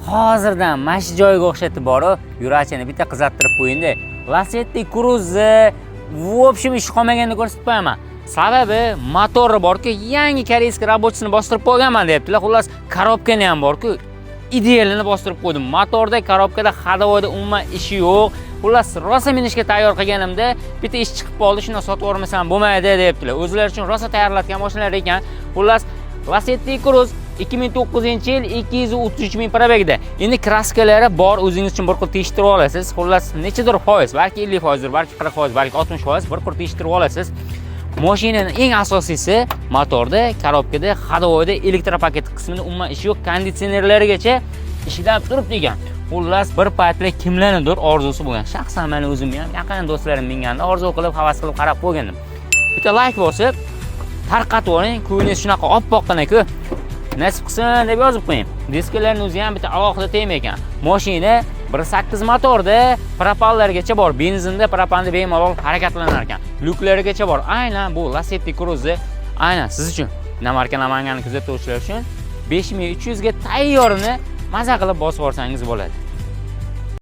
Hozirdan mana shu joyga o'xshatib borib, yurachini bitta qizartirib qo'ying-da. Lacetti Cruze, в общем, ish qolmaganda ko'rsatib qo'yaman. Sababi motori borku, yangi корейский рабочий sini bostirib qo'yganman deyaptilar. Xullas, коробка ni ham borku, idealini bostirib qo'ydim. Motorda, коробка da, ходовой da umuman ishi yo'q. Xullas, rosa minishga tayyor qilganimda bitta ish chiqib qoldi, shuni sotib yubormasam bo'lmaydi deyaptilar. O'zlari uchun rosa tayyorlatgan mashinalar ekan. Xullas, Lacetti Cruze 2009-yil, 233 ming пробег da. Endi краска lari bor, o'zingiz uchun bir xil tekshirib olasiz. Xullas, nechadir foiz, balki 50%, balki 40%, balki 60% bir xil tekshirib olasiz. Mashinaning eng asosiysi motorda, коробка da, ходовой da, электропакет qismida umuman ishi yo'q, konditsionerlarigacha ishlab turibdi ekan. Xullas, bir paytlar kimlarnidir orzusi bo'lgan. Shaxsan meni o'zimni ham yaqin do'stlarim minganda orzu qilib, havas qilib qarab qo'ygandim. Bitta layk bosib, tarqatib yuboring. Ko'nglingiz shunaqa oppoqqina-ku. Nasib qilsin deb yozib qo'ying. Diskalarning o'zi ham bitta alohida tema ekan. Mashina 1.8 motorda, propanlargacha bor. Benzinda, propanda bemalol harakatlanar ekan. Lyuklarigacha bor. Aynan bu Lacetti Cruze aynan siz uchun. Namarka Namangani kuzatuvchilar uchun 5300 ga tayyorini maza qilib bosib olsangiz bo'ladi.